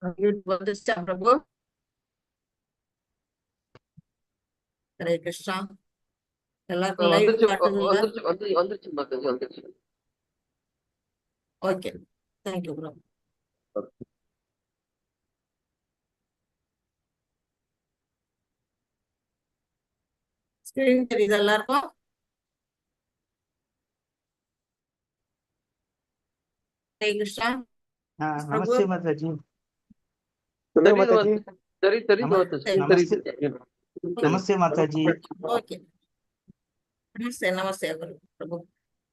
வந்துருச்சா பிரபு? ஹரே கிருஷ்ணா. எல்லாருக்கும் லைவ் வந்துருச்சு. காட்டுது இல்ல? வந்துருச்சு, வந்து வந்துருச்சு மாதாஜி, வந்துருச்சு. Okay, thank you bro. Screen தெரியுது எல்லாருக்கும்? ஹரே கிருஷ்ணா. பிரபு. நமஸ்தே மாதாஜி. தெரியுது. மாதாஜி. தெரியுது, தெரியுது மாதாஜி. நமஸ்தே. தெரியுது. நமஸ்தே மாதாஜி. ஓகே, நமஸ்தே, நமஸ்தே பிரபு.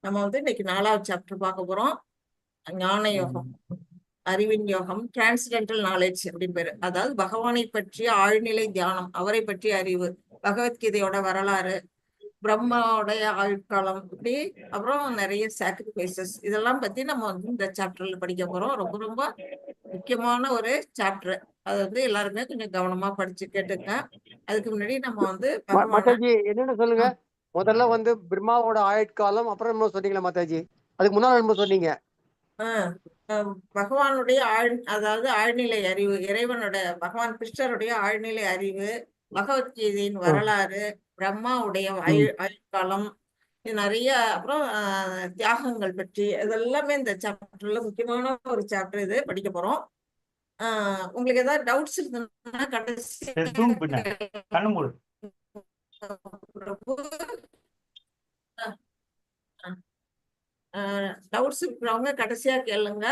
நம்ம வந்து இன்னைக்கு நாலாவது சாப்டர் பார்க்க போறோம். ஞான யோகம், அறிவின் யோகம், டிரான்சிடென்டல் நாலேஜ் அப்படின்னு பேரு. அதாவது பகவானை பற்றிய ஆழ்நிலை தியானம், அவரை பற்றிய அறிவு, பகவத்கீதையோட வரலாறு, பிரம்மாவுடைய ஆயுட்காலம், இப்படி அப்புறம் நிறைய சாக்ரிஃபைசஸ், இதெல்லாம் பத்தி நம்ம வந்து இந்த சாப்டர்ல படிக்க போறோம். ரொம்ப ரொம்ப முக்கியமான ஒரு சாப்டர். அது வந்து எல்லாருமே கொஞ்சம் கவனமா படிச்சு கேட்டுங்க. அதுக்கு முன்னாடி நம்ம வந்து பகவானை மாதாஜி, என்னன்னு சொல்லுங்க. முதல்ல வந்து பிரம்மாவோட ஆயுட்காலம், அப்புறம் என்னமோ சொன்னீங்களா மாதாஜி? அதுக்கு முன்னால என்னமோ சொன்னீங்க. பகவானுடைய அதாவது ஆழ்நிலை அறிவு, இறைவனோட பகவான் கிருஷ்ணருடைய ஆழ்நிலை அறிவு, பகவத்கீதையின் வரலாறு, பிரம்மாவுடைய ஆயுட்காலம், இது நிறைய, அப்புறம் தியாகங்கள் பற்றி, இதெல்லாமே இந்த சாப்டர்ல முக்கியமான ஒரு சாப்டர். இது படிக்க போறோம். உங்களுக்கு ஏதாவது டவுட்ஸ் இருந்ததுன்னா கடைசி சரி, தூங்கு பின்ன. கண்ணு மூடு. பிரபு, டவுட்ஸ் இருக்கிறவங்க கடைசியா கேளுங்க.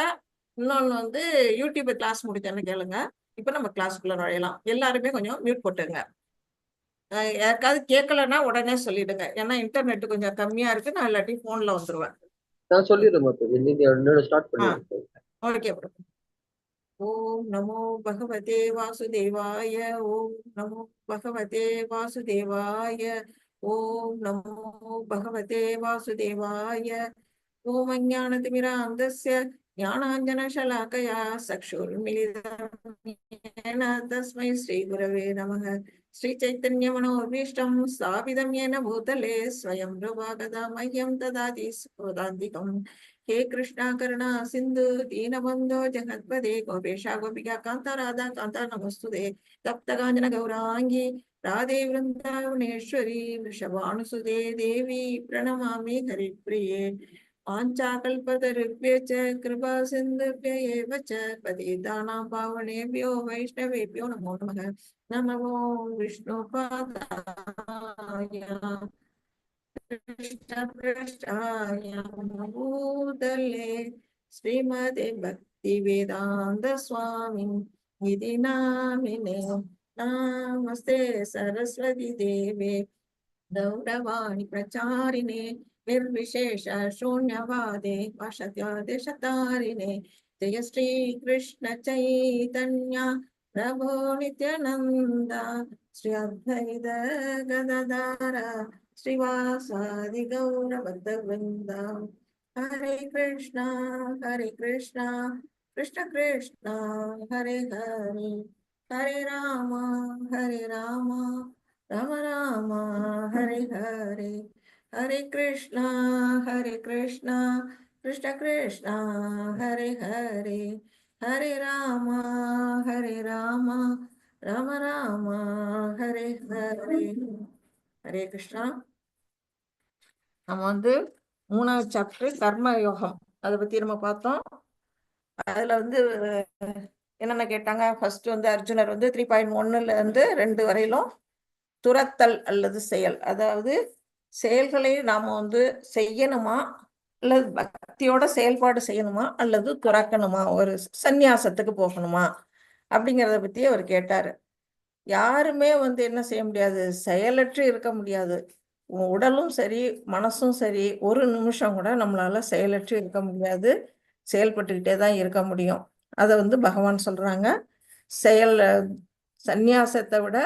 இன்னொன்னு வந்து யூடியூப் கிளாஸ் முடிஞ்சோன்னு கேளுங்க. இப்ப நம்ம கிளாஸ்க்குள்ள நுழையலாம். எல்லாருமே கொஞ்சம் மியூட் போட்டுங்க. யாருக்காவது கேட்கலன்னா உடனே சொல்லிடுங்க. ஏன்னா இன்டர்நெட் கொஞ்சம் கம்மியா இருக்கு. நான் இல்லாட்டி போன்ல வந்துருவேன். நான் சொல்லிடுறேன் மாதாஜி, நீங்க என்னோட ஸ்டார்ட் பண்ணிடுங்க. ஓகே பிரபு. ஓம் நமோ பகவதே வாசுதேவாய. ஓம் நமோ பகவதே வாசுதேவாய. ஓம் நமோ பகவதே வாசுதேவாய. ஓம் அஞ்ஞானதிமிராந்தஸ்ய ஞானாஞ்சனशलाकया चक्षुर्मिलितं येन तस्मै श्रीगुरवे नमः. श्रीचैतन्यमनोभीष्टं स्थापितं येन भूतले स्वयं रूपा कदा मह्यं ददाति स्वदान्तिकम्. हे कृष्णा करुणा सिन्धु दीनबन्धो जगत्पते गोपेशा गोपिका कान्ता राधा कान्ता नमस्तुते. तप्तकाञ्चन गौराङ्गी राधे वृन्दावनेश्वरी वृषभानुसुते देवी प्रणमामि हरिप्रिये. वाञ्छाकल्पतरुभ्यो च कृपा सिन्धुभ्य एव च पतितानां पावनेभ्यो वैष्णवेभ्यो नमो नमः. नमो विष्णुपादाय कृष्णपृष्ठाय भूतले श्रीमते भक्तिवेदान्त स्वामी इति नामिने. नमस्ते सरस्वती देवे गौरवाणी प्रचारिणे निर्विशेष शून्यवादे पाश्चात्यदेशतारिणे. जय श्री कृष्ण चैतन्य प्रभो नित्यानंद श्री अद्वैत गदाधर श्रीवासादि गौर भक्तवृंद. हरे कृष्णा हरे कृष्णा कृष्ण कृष्ण हरे हरे, हरे राम हरे राम राम राम हरे हरे. हरे कृष्णा हरे कृष्णा कृष्ण कृष्ण हरे हरे, हरे राम हरे राम ராம ராம ஹரே ஹரே. ஹரே கிருஷ்ணா. நம்ம வந்து மூணாவது சாப்டர் கர்ம யோகம், அதை பத்தி நம்ம பார்த்தோம். அதுல வந்து என்னென்ன கேட்டாங்க? ஃபர்ஸ்ட் வந்து அர்ஜுனர் வந்து 3.1ல இருந்து 2 வரையிலும் துரத்தல் அல்லது செயல், அதாவது செயல்களை நாம வந்து செய்யணுமா அல்லது பக்தியோட செயல்பாடு செய்யணுமா அல்லது துறக்கணுமா, ஒரு சந்நியாசத்துக்கு போகணுமா அப்படிங்கிறத பத்தி அவர் கேட்டாரு. யாருமே வந்து என்ன செய்ய முடியாது, செயலற்று இருக்க முடியாது. உன் உடலும் சரி மனசும் சரி ஒரு நிமிஷம் கூட நம்மளால செயலற்று இருக்க முடியாது, செயல்பட்டுக்கிட்டே தான் இருக்க முடியும். அதை வந்து பகவான் சொல்றாங்க, செயல் சந்நியாசத்தை விட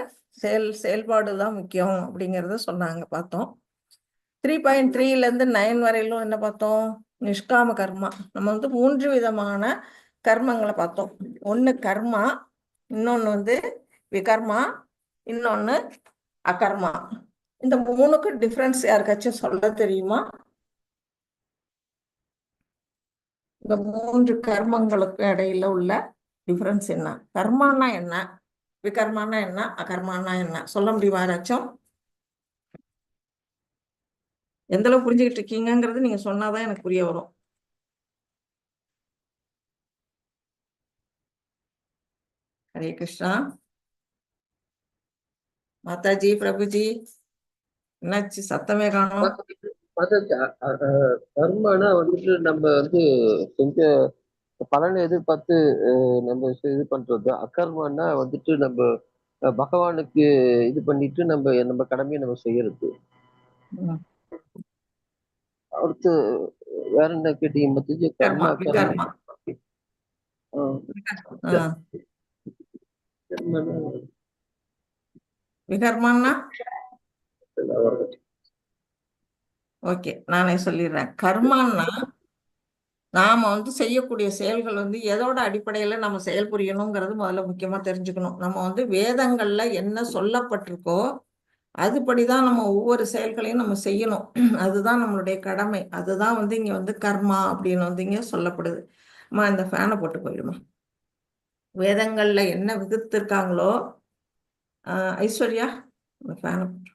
செயல்பாடு தான் முக்கியம் அப்படிங்கிறத சொன்னாங்க. பார்த்தோம். 3.3லேருந்து 9 வரையிலும் என்ன பார்த்தோம்? நிஷ்காம கர்மா. நம்ம வந்து 3 விதமான கர்மங்களை பார்த்தோம். ஒன்று கர்மா, இன்னொன்று வந்து விகர்மா, இன்னொன்று அகர்மா. இந்த மூணுக்கும் டிஃப்ரென்ஸ் யாருக்காச்சும் சொல்ல தெரியுமா? இந்த மூன்று கர்மங்களுக்கு இடையில உள்ள டிஃபரன்ஸ் என்ன? கர்மானா என்ன, விகர்மானா என்ன, அகர்மானா என்ன சொல்ல முடியுமா யாராச்சும்? எந்த அளவு புரிஞ்சுக்கிட்டு இருக்கீங்கிறது நீங்க சொன்னாதான் எனக்கு புரிய வரும். ஹரே கிருஷ்ணா. மாதாஜி, பிரபுஜி, என்னாச்சு சத்தமே காணோம்? மாதாஜி, கர்மானா வந்துட்டு நம்ம வந்து செஞ்ச பலனை எதிர்பார்த்து நம்ம இது பண்றது. அகர்மானா வந்துட்டு நம்ம பகவானுக்கு இது பண்ணிட்டு நம்ம நம்ம கடமையை நம்ம செய்யறது. அடுத்து வேற என்ன கேட்டீங்க மாதாஜி? கர்மா, கர்மா, விகர்மா. கர்மா. கர்மானா விகர்மான்னா ஓகே, நானே சொல்லிடுறேன். கர்மான்னா நாம வந்து செய்யக்கூடிய செயல்கள் வந்து எதோட அடிப்படையில நம்ம செயல் புரியணுங்கிறது முதல்ல முக்கியமா தெரிஞ்சுக்கணும். நம்ம வந்து வேதங்கள்ல என்ன சொல்லப்பட்டிருக்கோ அதுபடிதான் நம்ம ஒவ்வொரு செயல்களையும் நம்ம செய்யணும். அதுதான் நம்மளுடைய கடமை. அதுதான் வந்து இங்க வந்து கர்மா அப்படின்னு வந்து இங்க சொல்லப்படுது. அம்மா இந்த ஃபேனை போட்டு போயிடுமா. வேதங்கள்ல என்ன விதித்திருக்காங்களோ, ஐஸ்வர்யா இந்த ஃபேனை போட்டு,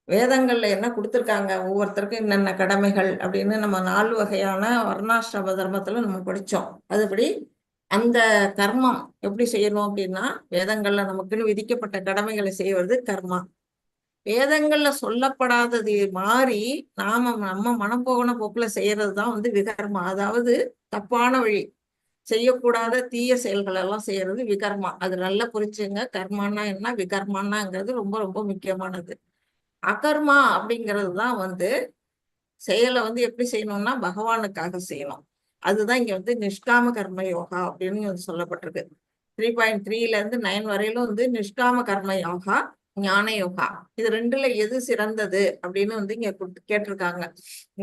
வேதங்கள்ல என்ன கொடுத்துருக்காங்க, ஒவ்வொருத்தருக்கும் என்னென்ன கடமைகள் அப்படின்னு நம்ம 4 வகையான வர்ணாசிரம தர்மத்துல நம்ம படிச்சோம். அதுபடி அந்த கர்மம் எப்படி செய்யணும் அப்படின்னா, வேதங்கள்ல நமக்குன்னு விதிக்கப்பட்ட கடமைகளை செய்வது கர்மா. வேதங்கள்ல சொல்லப்படாதது மாறி நாம நம்ம மனம் போகன போக்குல செய்யறதுதான் வந்து விகர்மா. அதாவது தப்பான வழி, செய்யக்கூடாத தீய செயல்கள் எல்லாம் செய்யறது விகர்மா. அது நல்லா புரிச்சுங்க. கர்மானா என்ன, விகர்மானாங்கிறது ரொம்ப ரொம்ப முக்கியமானது. அகர்மா அப்படிங்கிறது தான் வந்து செயலை வந்து எப்படி செய்யணும்னா பகவானுக்காக செய்யணும். அதுதான் இங்க வந்து நிஷ்காம கர்ம யோகா அப்படின்னு வந்து சொல்லப்பட்டிருக்கு. 3.3 இருந்து 9 வரையிலும் வந்து நிஷ்காம கர்ம யோகா, ஞான யோகா, இது ரெண்டுல எது சிறந்தது அப்படின்னு வந்து இங்க கேட்டிருக்காங்க.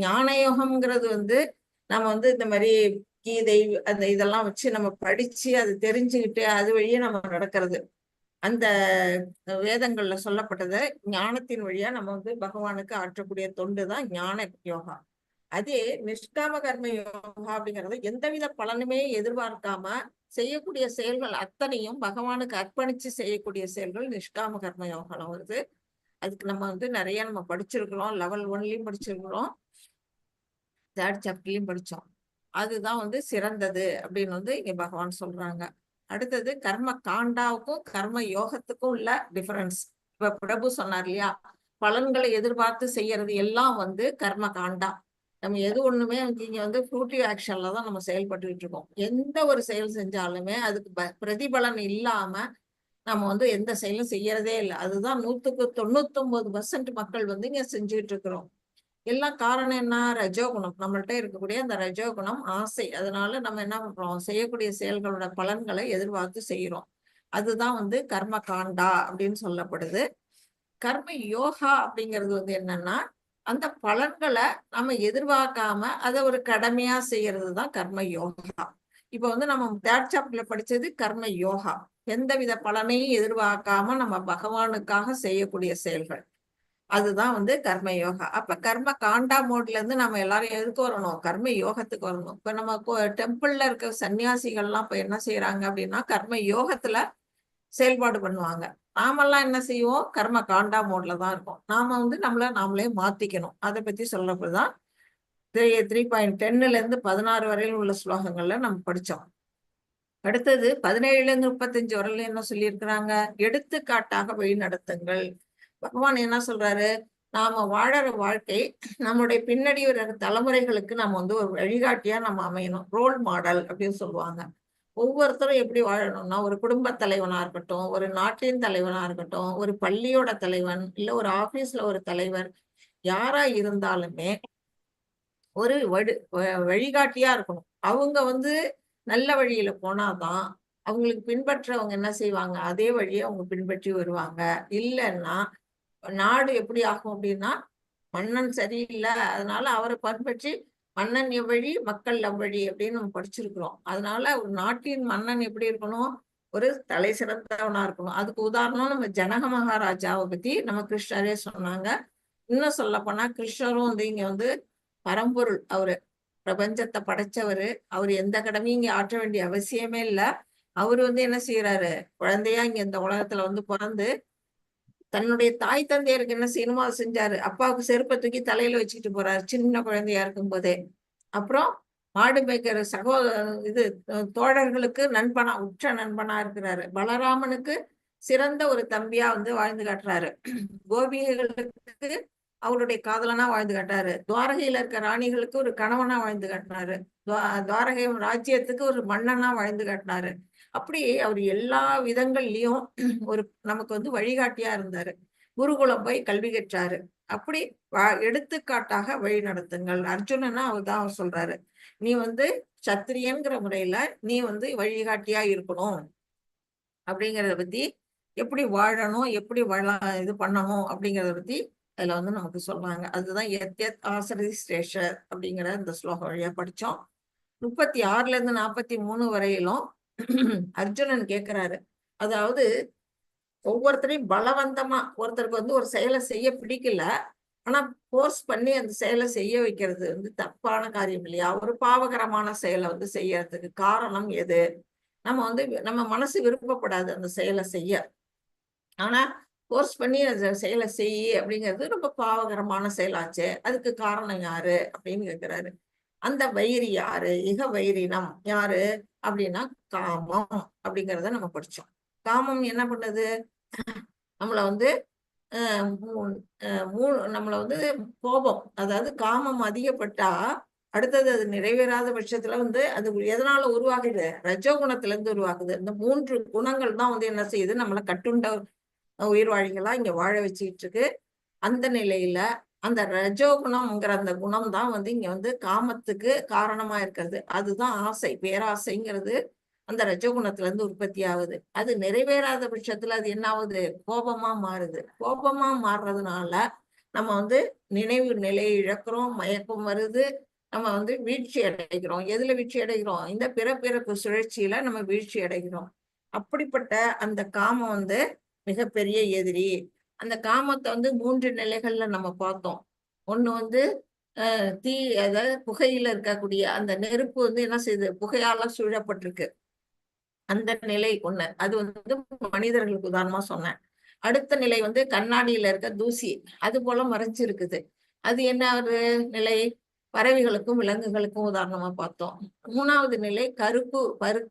ஞான யோகம்ங்கிறது வந்து நம்ம வந்து இந்த மாதிரி கீதை அந்த இதெல்லாம் வச்சு நம்ம படிச்சு அது தெரிஞ்சுக்கிட்டு அது வழியே நம்ம நடக்கிறது. அந்த வேதங்கள்ல சொல்லப்பட்டதை ஞானத்தின் வழியா நம்ம வந்து பகவானுக்கு ஆற்றக்கூடிய தொண்டு தான் ஞான யோகா. அதே நிஷ்காம கர்ம யோகா அப்படிங்கிறது எந்தவித பலனுமே எதிர்பார்க்காம செய்யக்கூடிய செயல்கள் அத்தனையும் பகவானுக்கு அர்ப்பணிச்சு செய்யக்கூடிய செயல்கள் நிஷ்காம கர்ம யோகால வருது. அதுக்கு நம்ம வந்து நிறைய நம்ம படிச்சிருக்கிறோம். லெவல் 1லயும் படிச்சிருக்கிறோம், 3rd சாப்டர்லயும் படிச்சோம். அதுதான் வந்து சிறந்தது அப்படின்னு வந்து இங்க பகவான் சொல்றாங்க. அடுத்தது கர்ம காண்டாவுக்கும் கர்ம யோகத்துக்கும் உள்ள டிஃபரன்ஸ். இப்ப பிரபு சொன்னார் இல்லையா, பலன்களை எதிர்பார்த்து செய்யறது எல்லாம் வந்து கர்ம காண்டா. நம்ம எது ஒண்ணுமே வந்து இங்க வந்து ஃப்ரூட்டிவ் ஆக்ஷன்ல தான் நம்ம செயல்பட்டுக்கிட்டு இருக்கோம். எந்த ஒரு செயல் செஞ்சாலுமே அதுக்கு பிரதிபலன் இல்லாம நம்ம வந்து எந்த செயலும் செய்யறதே இல்லை. அதுதான் 100க்கு 99% மக்கள் வந்து இங்க செஞ்சுக்கிட்டு இருக்கிறோம். எல்லாம் காரணம் என்ன? ரஜோகுணம். நம்மள்ட்ட இருக்கக்கூடிய அந்த ரஜோகுணம், ஆசை. அதனால நம்ம என்ன பண்றோம், செய்யக்கூடிய செயல்களோட பலன்களை எதிர்பார்த்து செய்யறோம். அதுதான் வந்து கர்ம காண்டா அப்படின்னு சொல்லப்படுது. கர்ம யோகா அப்படிங்கிறது வந்து என்னன்னா, அந்த பலன்களை நம்ம எதிர்பார்க்காம அதை ஒரு கடமையா செய்யறது தான் கர்ம யோகா. இப்ப வந்து நம்ம 3rd சாப்டர்ல படிச்சது கர்ம யோகா. எந்தவித பலனையும் எதிர்பார்க்காம நம்ம பகவானுக்காக செய்யக்கூடிய செயல்கள், அதுதான் வந்து கர்ம யோகா. அப்ப கர்ம காண்டா மோட்ல இருந்து நம்ம எல்லாரும் எதுக்கு வரணும்? கர்ம யோகத்துக்கு வரணும். இப்ப நம்ம டெம்பிள்ல இருக்க சன்னியாசிகள்லாம் இப்ப என்ன செய்யறாங்க அப்படின்னா, கர்ம யோகத்துல செயல்பாடு பண்ணுவாங்க. நாமெல்லாம் என்ன செய்வோம்? கர்ம காண்டா மோட்ல தான் இருக்கோம். நாம வந்து நம்மள நாமளே மாத்திக்கணும். அதை பத்தி சொல்லப்பதான் 3.10 இருந்து 16 வரையில் உள்ள ஸ்லோகங்கள்ல நம்ம படிச்சோம். அடுத்தது 17ல இருந்து 35 வரையில என்ன சொல்லியிருக்கிறாங்க? எடுத்துக்காட்டாக வழி நடத்துங்கள். பகவான் என்ன சொல்றாரு? நாம வாழற வாழ்க்கை நம்மளுடைய பின்னாடி ஒரு தலைமுறைகளுக்கு நம்ம வந்து ஒரு வழிகாட்டியா நம்ம அமையணும். ரோல் மாடல் அப்படின்னு சொல்லுவாங்க. ஒவ்வொருத்தரும் எப்படி வாழணும்னா, ஒரு குடும்ப தலைவனா இருக்கட்டும், ஒரு நாட்டின் தலைவனா இருக்கட்டும், ஒரு பள்ளியோட தலைவன், இல்ல ஒரு ஆபீஸ்ல ஒரு தலைவர், யாரா இருந்தாலுமே ஒரு வழிகாட்டியா இருக்கணும். அவங்க வந்து நல்ல வழியில போனாதான் அவங்களுக்கு பின்பற்றவங்க என்ன செய்வாங்க, அதே வழியை அவங்க பின்பற்றி வருவாங்க. இல்லைன்னா நாடு எப்படி ஆகும் அப்படின்னா, மன்னன் சரியில்லை, அதனால அவரை பின்பற்றி மன்னன் எவ்வழி மக்கள் அவ்வழி அப்படின்னு நம்ம படிச்சிருக்கிறோம். அதனால ஒரு நாட்டின் மன்னன் எப்படி இருக்கணும், ஒரு தலை சிறந்தவனா இருக்கணும். அதுக்கு உதாரணம் நம்ம ஜனக மகாராஜாவை பத்தி நம்ம கிருஷ்ணரே சொன்னாங்க. இன்னும் சொல்ல போனா கிருஷ்ணரும் வந்து இங்க வந்து பரம்பொருள் அவரு. பிரபஞ்சத்தை படைச்சவரு. அவர் எந்த கடமையும் இங்க ஆற்ற வேண்டிய அவசியமே இல்ல. அவரு வந்து என்ன செய்யறாரு, குழந்தையா இங்க இந்த உலகத்துல வந்து பிறந்து தன்னுடைய தாய் தந்தையருக்கு என்ன செய்யணுமோ அதை செஞ்சாரு. அப்பாவுக்கு செருப்பை தூக்கி தலையில வச்சுக்கிட்டு போறாரு சின்ன குழந்தையா இருக்கும் போதே. அப்புறம் மாடு மேய்க்கிற இது தோழர்களுக்கு நண்பனா, உற்ற நண்பனா இருக்கிறாரு. பலராமனுக்கு சிறந்த ஒரு தம்பியா வந்து வாழ்ந்து காட்டுறாரு. கோபிகைகளுக்கு அவருடைய காதலனா வாழ்ந்து காட்டுறாரு. துவாரகையில இருக்க ராணிகளுக்கு ஒரு கணவனா வாழ்ந்து காட்டினாரு. துவாரகை ராஜ்யத்துக்கு ஒரு மன்னனா வாழ்ந்து காட்டினாரு. அப்படி அவர் எல்லா விதங்கள்லயும் ஒரு நமக்கு வந்து வழிகாட்டியா இருந்தாரு. குருகுலம் போய் கல்வி கற்றாரு. அப்படி எடுத்துக்காட்டாக வழி நடத்துங்கள். அர்ஜுனனா அவர் தான் அவர் சொல்றாரு, நீ வந்து சத்திரியன்கிற முறையில நீ வந்து வழிகாட்டியா இருக்கணும் அப்படிங்கிறத பத்தி, எப்படி வாழணும், எப்படி இது பண்ணணும் அப்படிங்கிறத பத்தி அதுல வந்து நமக்கு சொல்றாங்க. அதுதான் எத் எத் ஆசரதி சிரேஷ அப்படிங்கிற இந்த ஸ்லோகம் வழியா படிச்சோம். 36ல இருந்து 43 வரையிலும் அர்ஜுனன் கேக்குறாரு. அதாவது ஒவ்வொருத்தரையும் பலவந்தமா, ஒருத்தருக்கு வந்து ஒரு செயலை செய்ய பிடிக்கல, ஆனா ஃபோர்ஸ் பண்ணி அந்த செயலை செய்ய வைக்கிறது வந்து தப்பான காரியம் இல்லையா? ஒரு பாவகரமான செயலை வந்து செய்யறதுக்கு காரணம் எது? நம்ம வந்து நம்ம மனசு விருப்பப்படாது அந்த செயலை செய்ய, ஆனா ஃபோர்ஸ் பண்ணி அந்த செயலை செய் அப்படிங்கிறது ரொம்ப பாவகரமான செயலாச்சே, அதுக்கு காரணம் யாரு அப்படின்னு கேக்குறாரு. அந்த வைரி யாரு? இக வைரினம் யாரு அப்படின்னா காமம் அப்படிங்கிறத நம்ம படிச்சோம். காமம் என்ன பண்ணுது? நம்மளை வந்து நம்மளை வந்து கோபம், அதாவது காமம் அதிகப்பட்டா அடுத்தது அது நிறைவேறாத பட்சத்துல வந்து அது எதனால உருவாகுது? ரஜோகுணத்துல இருந்து உருவாகுது. இந்த 3 குணங்கள் தான் வந்து என்ன செய்யுது, நம்மளை கட்டுண்ட உயிர்வாழிகளா இங்க வாழ வச்சுக்கிட்டு இருக்கு. அந்த நிலையில அந்த ரஜோகுணம்ங்கிற அந்த குணம் தான் வந்து இங்க வந்து காமத்துக்கு காரணமா இருக்கிறது. அதுதான் ஆசை, பேராசைங்கிறது அந்த ரஜோகுணத்துல இருந்து உற்பத்தி ஆகுது. அது நிறைவேறாத பட்சத்துல அது என்ன ஆகுது? கோபமா மாறுது. கோபமா மாறுறதுனால நம்ம வந்து நினைவு நிலையை இழக்கிறோம், மயக்கம் வருது, நம்ம வந்து வீழ்ச்சி அடைகிறோம். எதுல வீழ்ச்சி அடைகிறோம்? இந்த பிறப்பிறப்பு சுழற்சியில நம்ம வீழ்ச்சி அடைகிறோம். அப்படிப்பட்ட அந்த காமம் வந்து மிகப்பெரிய எதிரி. அந்த காமத்தை வந்து 3 நிலைகள்ல நம்ம பார்த்தோம். ஒண்ணு வந்து தீ, அதாவது புகையில இருக்கக்கூடிய அந்த நெருப்பு வந்து என்ன செய்யுது? புகையால சூழப்பட்டிருக்கு. அந்த நிலை ஒண்ணு, அது வந்து மனிதர்களுக்கு உதாரணமா சொன்னேன். அடுத்த நிலை வந்து கண்ணாடியில இருக்க தூசி, அது போல மறைஞ்சிருக்குது. அது என்ன ஒரு நிலை? பறவைகளுக்கும் விலங்குகளுக்கும் உதாரணமா பார்த்தோம். 3வது நிலை கருப்பு,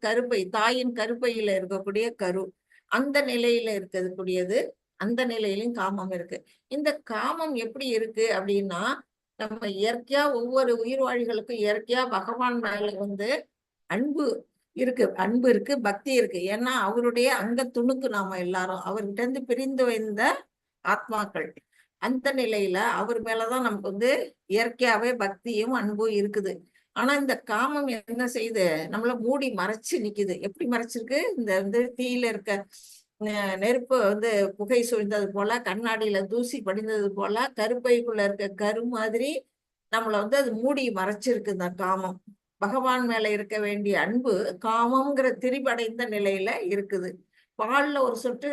கருப்பை, தாயின் கருப்பையில இருக்கக்கூடிய கரு, அந்த நிலையில இருக்கக்கூடியது. அந்த நிலையிலும் காமம் இருக்கு. இந்த காமம் எப்படி இருக்கு அப்படின்னா, நம்ம இயற்கையா ஒவ்வொரு உயிர்வாழிகளுக்கும் இயற்கையா பகவான் மேல வந்து அன்பு இருக்கு, அன்பு இருக்கு, பக்தி இருக்கு. ஏன்னா அவருடைய அங்க துணுக்கு நாம எல்லாரும் அவர்கிட்ட இருந்து பிரிந்து வந்த ஆத்மாக்கள். அந்த நிலையில அவர் மேலதான் நமக்கு வந்து இயற்கையாவே பக்தியும் அன்பும் இருக்குது. ஆனா இந்த காமம் என்ன செய்யுது? நம்மள மூடி மறைச்சு நிக்குது. எப்படி மறைச்சிருக்கு? இந்த வந்து தீயில இருக்க நெருப்பு வந்து புகை சூழ்ந்தது போல, கண்ணாடியில தூசி படிந்தது போல, கருப்பைக்குள்ள இருக்க கரு மாதிரி நம்மளை வந்து அது மூடி மறைச்சிருக்கு இந்த காமம். பகவான் மேல இருக்க வேண்டிய அன்பு காமம்ங்கிற திரிபடைந்த நிலையில இருக்குது. பால்ல ஒரு சொட்டு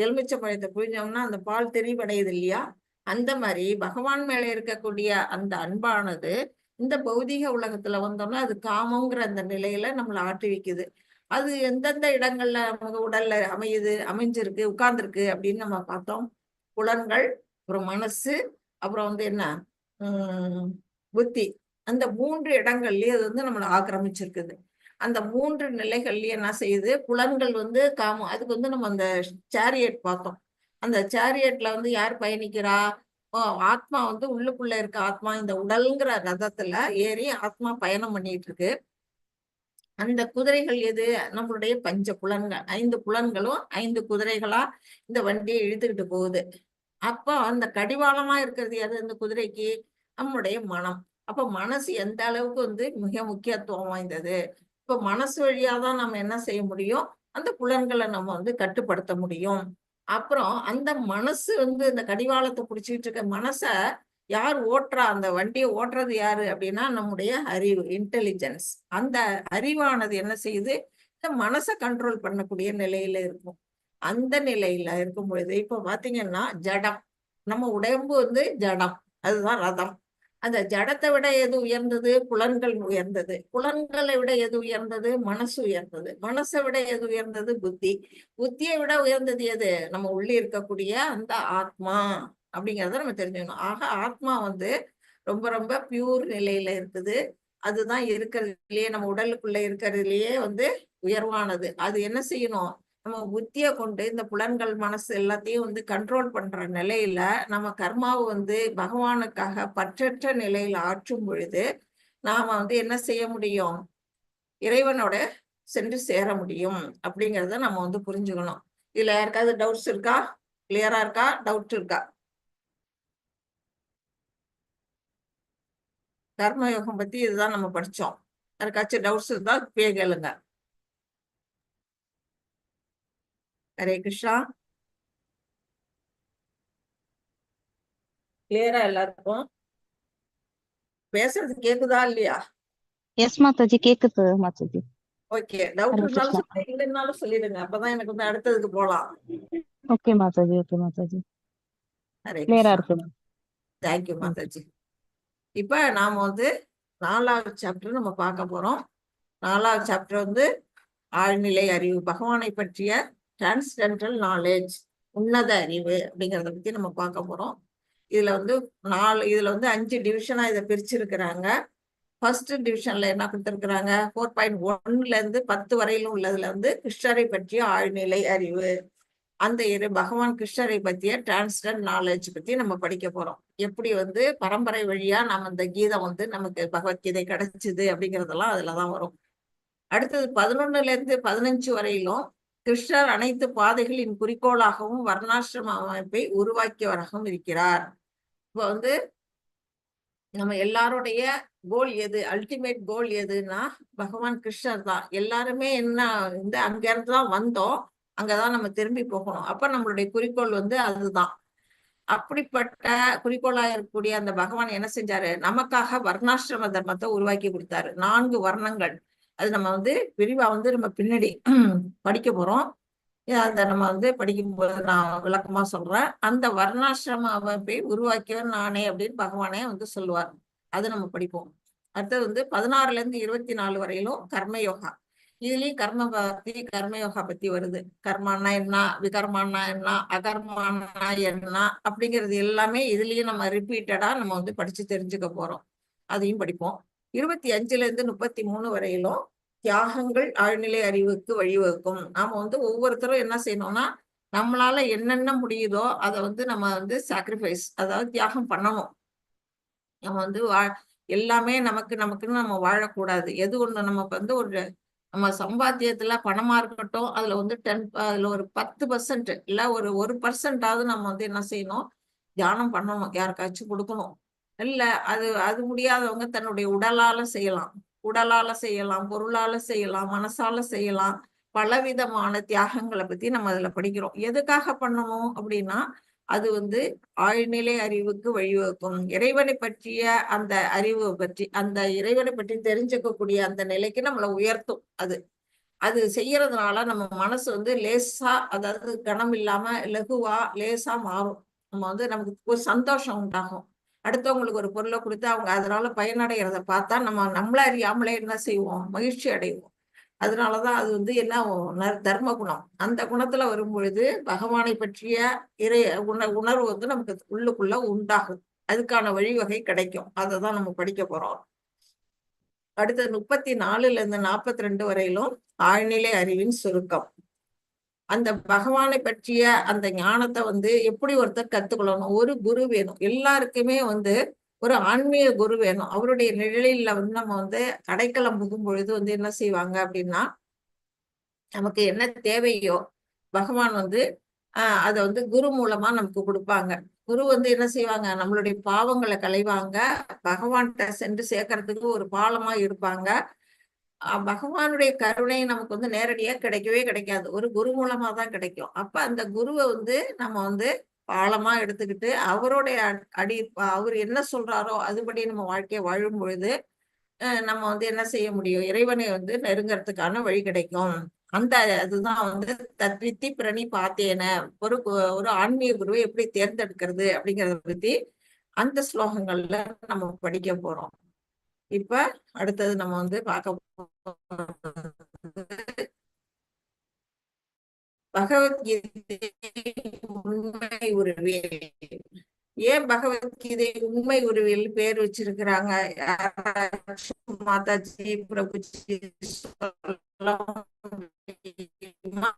எலுமிச்சை பழத்தை புழிஞ்சோம்னா அந்த பால் திரிபடையுது இல்லையா? அந்த மாதிரி பகவான் மேல இருக்கக்கூடிய அந்த அன்பானது இந்த பௌதிக உலகத்துல வந்தோம்னா அது காமங்கிற அந்த நிலையில நம்மளை ஆட்டுவிக்குது. அது எந்தெந்த இடங்கள்ல நமக்கு உடல்ல அமையுது, அமைஞ்சிருக்கு, உட்கார்ந்துருக்கு அப்படின்னு நம்ம பார்த்தோம். புலன்கள், அப்புறம் மனசு, அப்புறம் வந்து என்ன புத்தி. அந்த 3 இடங்கள்லயே அது வந்து நம்மளை ஆக்கிரமிச்சிருக்குது. அந்த 3 நிலைகள்லயே என்ன செய்யுது? புலன்கள் வந்து காமம். அதுக்கு வந்து நம்ம அந்த சேரியட் பார்த்தோம். அந்த சேரியட்ல வந்து யார் பயணிக்கிறா? ஆத்மா வந்து உள்ளுக்குள்ள இருக்க ஆத்மா இந்த உடல்ங்கிற ரதத்துல ஏறி ஆத்மா பயணம் பண்ணிட்டு இருக்கு. அந்த குதிரைகள் எது? நம்மளுடைய பஞ்ச புலன்கள், 5 புலன்களும் 5 குதிரைகளா இந்த வண்டியை இழுத்துக்கிட்டு போகுது. அப்போ அந்த கடிவாளமா இருக்கிறது எது? அந்த குதிரைக்கு நம்முடைய மனம். அப்ப மனசு எந்த அளவுக்கு வந்து மிக முக்கியத்துவம் வாய்ந்தது. இப்ப மனசு வழியாதான் நம்ம என்ன செய்ய முடியும்? அந்த புலன்களை நம்ம வந்து கட்டுப்படுத்த முடியும். அப்புறம் அந்த மனசு வந்து இந்த கடிவாளத்தை புடிச்சுக்கிட்டு இருக்க மனச யார் ஓட்டுறா? அந்த வண்டியை ஓட்டுறது யாரு அப்படின்னா நம்முடைய அறிவு, இன்டெலிஜென்ஸ். அந்த அறிவானது என்ன செய்யுது? இந்த மனசை கண்ட்ரோல் பண்ணக்கூடிய நிலையில இருக்கும். அந்த நிலையில இருக்கும் பொழுது இப்ப பாத்தீங்கன்னா ஜடம், நம்ம உடம்பு வந்து ஜடம், அதுதான் ரதம். அந்த ஜடத்தை விட எது உயர்ந்தது? புலன்கள் உயர்ந்தது. புலன்களை விட எது உயர்ந்தது? மனசு உயர்ந்தது. மனசை விட எது உயர்ந்தது? புத்தி. புத்தியை விட உயர்ந்தது எது? நம்ம உள்ளே இருக்கக்கூடிய அந்த ஆத்மா அப்படிங்கிறத நம்ம தெரிஞ்சுக்கணும். ஆக ஆத்மா வந்து ரொம்ப ரொம்ப பியூர் நிலையில இருக்குது. அதுதான் இருக்கிறதுலயே, நம்ம உடலுக்குள்ள இருக்கிறதுலயே வந்து உயர்வானது. அது என்ன செய்யணும்? நம்ம புத்தியை கொண்டு இந்த புலன்கள் மனசு எல்லாத்தையும் வந்து கண்ட்ரோல் பண்ற நிலையில நம்ம கர்மாவை வந்து பகவானுக்காக பற்றற்ற நிலையில ஆற்றும் பொழுது நாம வந்து என்ன செய்ய முடியும்? இறைவனோட சென்று சேர முடியும் அப்படிங்கிறத நம்ம வந்து புரிஞ்சுக்கணும். இதுல யாருக்காவது டவுட்ஸ் இருக்கா? கிளியரா இருக்கா? டவுட் இருக்கா? கர்மயோகம் பத்தி இதுதான் நம்ம படிச்சோம். யாருக்காச்சும் டவுட்ஸ் இருந்தா இப்பயே கேளுங்க. ஹரே கிருஷ்ணா. கிளியரா எல்லாருக்கும் பேசுறது கேக்குதா இல்லையா? எஸ் மாதாஜி, கேக்குது மாதாஜி. ஓகே, டவுட் ஹரே இருந்தாலும் கிருஷ்ணா. சொல்லுங்க, இல்லைன்னாலும் சொல்லிடுங்க. அப்பதான் எனக்கு வந்து அடுத்ததுக்கு போலாம். ஓகே மாதாஜி, ஓகே மாதாஜி, ஹரே கிளியரா கிருஷ்ணா. இருக்கு. Thank you Mataji. இப்ப நாம வந்து 4வது சாப்டர் நம்ம பார்க்க போறோம். 4வது சாப்டர் வந்து ஆழ்நிலை அறிவு, பகவானை பற்றிய டிரான்ஸ்ஜென்டல் நாலேஜ், உன்னத அறிவு அப்படிங்கிறத பத்தி நம்ம பார்க்க போறோம். இதுல வந்து இதுல வந்து 5 டிவிஷனா இதை பிரிச்சிருக்கிறாங்க. ஃபர்ஸ்ட் டிவிஷன்ல என்ன கொடுத்திருக்கிறாங்க? 4.1 இருந்து 10 வரையிலும் உள்ளதுல வந்து கிருஷ்ணரை பற்றிய ஆழ்நிலை அறிவு, அந்த பகவான் கிருஷ்ணரை பற்றிய டிரான்ஸ்ஜென்டல் நாலேஜ் பத்தி நம்ம படிக்க போறோம். எப்படி வந்து பரம்பரை வழியா நாம இந்த கீதை வந்து நமக்கு பகவத்கீதை கிடைச்சிது அப்படிங்கிறதெல்லாம் அதுலதான் வரும். அடுத்தது 11ல இருந்து 15 வரையிலும் கிருஷ்ணர் அனைத்து பாதைகளின் குறிக்கோளாகவும் வர்ணாசிரம அமைப்பை உருவாக்கியவராகவும் இருக்கிறார். இப்போ வந்து நம்ம எல்லாருடைய கோல் எது, அல்டிமேட் கோல் எதுன்னா பகவான் கிருஷ்ணர் தான். எல்லாருமே என்ன இந்த அங்க இருந்து தான் வந்தோம், அங்கதான் நம்ம திரும்பி போகணும். அப்ப நம்மளுடைய குறிக்கோள் வந்து அதுதான். அப்படிப்பட்ட குறிக்கோளா இருக்கக்கூடிய அந்த பகவான் என்ன செஞ்சாரு? நமக்காக வர்ணாசிரம தர்மத்தை உருவாக்கி கொடுத்தாரு. 4 வர்ணங்கள். அது நம்ம வந்து விரிவா வந்து நம்ம பின்னாடி படிக்க போறோம். அதை நம்ம வந்து படிக்கும்போது நான் விளக்கமா சொல்றேன். அந்த வர்ணாசிரம அமைப்பை உருவாக்கியவர் நானே அப்படின்னு பகவானே வந்து சொல்லுவார். அது நம்ம படிப்போம். அடுத்தது வந்து 16ல இருந்து 24 வரையிலும் கர்மயோகா. இதுலயும் கர்ம பத்தி, கர்மயோகா பத்தி வருது. கர்மானா என்ன, விகர்மானா என்ன, அகர்மானா என்ன அப்படிங்கிறது எல்லாமே இதுலயும் நம்ம ரிப்பீட்டடா நம்ம வந்து படிச்சு தெரிஞ்சுக்க போறோம். அதையும் படிப்போம். 25ல இருந்து 33 வரையிலும் தியாகங்கள் ஆழ்நிலை அறிவுக்கு வழிவகுக்கும். நாம வந்து ஒவ்வொருத்தரும் என்ன செய்யணும்னா நம்மளால என்னென்ன முடியுதோ அதை வந்து நம்ம வந்து சாக்ரிஃபைஸ், அதாவது தியாகம் பண்ணணும். நம்ம வந்து எல்லாமே நமக்கு நமக்குன்னு நம்ம வாழக்கூடாது. எது ஒண்ணு நமக்கு வந்து ஒரு நம்ம சம்பாத்தியத்துல பணமா இருக்கட்டும், அதுல வந்து 10, அதுல ஒரு 10% இல்ல ஒரு 1% நம்ம வந்து என்ன செய்யணும், தியானம் பண்ணணும், யாருக்காச்சும் கொடுக்கணும். இல்ல அது அது முடியாதவங்க தன்னுடைய உடலால செய்யலாம், உடலால செய்யலாம், பொருளால செய்யலாம், மனசால செய்யலாம். பலவிதமான தியாகங்களை பத்தி நம்ம அதுல படிக்கிறோம். எதுக்காக பண்ணணும் அப்படின்னா அது வந்து ஆழ்நிலை அறிவுக்கு வழிவகுக்கும். இறைவனை பற்றிய அந்த அறிவு பற்றி, அந்த இறைவனை பற்றி தெரிஞ்சுக்கக்கூடிய அந்த நிலைக்கு நம்மளை உயர்த்தும். அது அது செய்யறதுனால நம்ம மனசு வந்து லேசா, அதாவது கனம் இல்லாம லகுவா லேசா மாறும். நம்ம வந்து நமக்கு ஒரு சந்தோஷம் உண்டாகும். அடுத்தவங்களுக்கு ஒரு பொருளை கொடுத்து அவங்க அதனால பயனடைகிறத பார்த்தா நம்ம நம்மள அறியாமலே என்ன செய்வோம், மகிழ்ச்சி அடைவோம். அதனாலதான் அது வந்து என்ன தர்ம குணம். அந்த குணத்துல வரும்பொழுது பகவானை பற்றிய இறை உணர்வு வந்து நமக்கு உள்ளுக்குள்ள உண்டாகும். அதுக்கான வழிவகை கிடைக்கும். அதை தான் நம்ம படிக்க போறோம். அடுத்தது 34ல இருந்து 42 வரையிலும் ஆழ்நிலை அறிவின் சுருக்கம். அந்த பகவானை பற்றிய அந்த ஞானத்தை வந்து எப்படி ஒருத்தர் கத்துக்கொள்ளணும், ஒரு குரு வேணும். எல்லாருக்குமே வந்து ஒரு ஆன்மீக குரு வேணும். அவருடைய நிழலில் வந்து நம்ம வந்து அடைக்கலம் புகும் பொழுது வந்து என்ன செய்வாங்க அப்படின்னா, நமக்கு என்ன தேவையோ பகவான் வந்து அதை வந்து குரு மூலமா நமக்கு கொடுப்பாங்க. குரு வந்து என்ன செய்வாங்க, நம்மளுடைய பாவங்களை களைவாங்க, பகவான்கிட்ட சென்று சேர்க்கறதுக்கு ஒரு பாலமா இருப்பாங்க. பகவானுடைய கருணை நமக்கு வந்து நேரடியா கிடைக்கவே கிடைக்காது, ஒரு குரு மூலமா தான் கிடைக்கும். அப்ப அந்த குருவை வந்து நம்ம வந்து பாலமா எடுத்துக்கிட்டு அவருடைய அடி, அவர் என்ன சொல்றாரோ அதுபடி நம்ம வாழ்க்கையை வாழும் பொழுது நம்ம வந்து என்ன செய்ய முடியும், இறைவனை வந்து நெருங்கறதுக்கான வழி கிடைக்கும். அந்த அதுதான் வந்து தத்வித்தி பிரணி பார்த்தேன, ஒரு ஒரு ஆன்மீக குருவை எப்படி தேர்ந்தெடுக்கிறது அப்படிங்கிறத பத்தி அந்த ஸ்லோகங்கள்ல நம்ம படிக்க போறோம். இப்ப அடுத்தது நம்ம வந்து பார்க்க போறது பகவத்கீதை உண்மை உருவியல். ஏன் பகவத்கீதை உண்மை உருவியல் பேர் வச்சிருக்கிறாங்க? யாராச்சும் மாதாஜி பிரபுஜி சொல்ல முடியுமா?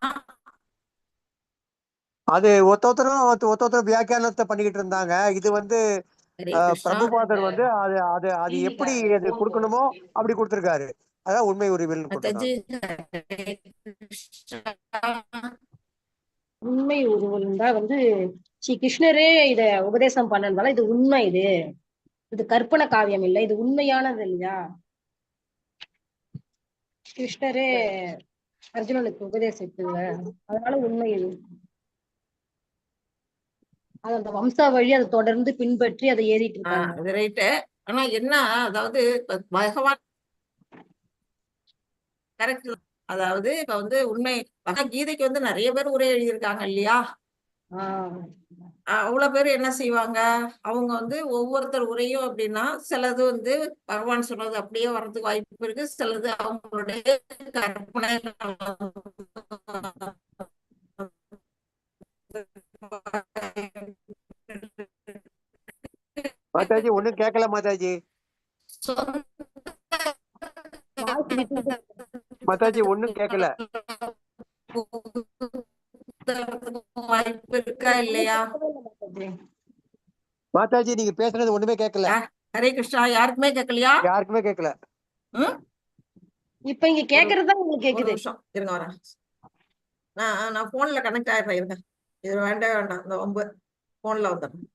அது ஒத்தொத்தரும் ஒத்தொத்தரும் வியாக்கியானத்தை பண்ணிக்கிட்டு இருந்தாங்க. இது வந்து ஹரே கிருஷ்ணா. பிரபுபாதர் வந்து அது அது அது எப்படி அது கொடுக்கணுமோ அப்படி கொடுத்திருக்காரு. அதான் உண்மை உருவியல்னு மாதாஜி கொடுத்திருக்காங்க. ஹரே கிருஷ்ணா. உண்மை உருவம் தான் வந்து ஸ்ரீ கிருஷ்ணரே இத உபதேசம் பண்ணதுனால இது உண்மை. இது இது கற்பனை காவியம் இல்லை, இது உண்மையானது இல்லையா? கிருஷ்ணரே அர்ஜுனனுக்கு உபதேசித்துல, அதனால உண்மை இது. அது அந்த வம்சா வழி அதை தொடர்ந்து பின்பற்றி அதை ஏறிட்டு இருக்காங்க. அது ரைட்டு. ஆனா என்ன, அதாவது இப்ப பகவான் கரெக்ட். அதாவது இப்ப வந்து உண்மை பகவத்கீதைக்கு வந்து நிறைய பேர் உரை எழுதியிருக்காங்க இல்லையா? அவ்வளவு பேர் என்ன செய்வாங்க, அவங்க வந்து ஒவ்வொருத்தர் உரையும் அப்படின்னா சிலது வந்து பகவான் சொன்னது அப்படியே வர்றதுக்கு வாய்ப்பு இருக்கு, சிலது அவங்களுடைய கற்பனை. மாதாஜி ஒண்ணும் கேட்கல மாதாஜி. மாதாஜி ஒண்ணும் கேட்கல. வாய்ப்பு இருக்கா இல்லையா? மாதாஜி நீங்க பேசுனது ஒண்ணுமே கேட்கல. ஹரே கிருஷ்ணா. யாருக்குமே கேட்கலையா? யாருக்குமே கேட்கல. இப்ப இங்க கேக்குறதுதான் உங்களுக்கு ஒரு கேக்குது. நிமிஷம் இருங்க வரேன். நான் நான் போன்ல கனெக்ட் ஆயிடுறேன், இருங்க. இது வேண்டவே வேண்டாம், இந்த ஒன்பது போன்ல வந்துடுறேன்.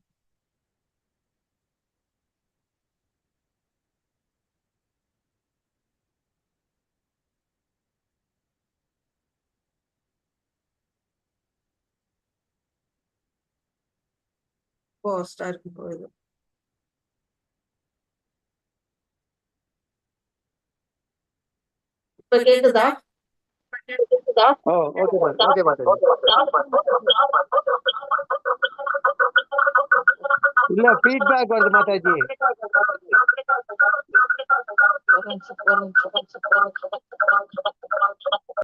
போஸ்டா இருக்கு போகுது. இப்ப கேக்குதா? ஓ ஓகே ஓகே மாதாஜி. இல்ல ஃபீட்பேக் வருது மாதாஜி. ஒரு நிமிஷம், ஒரு நிமிஷம்.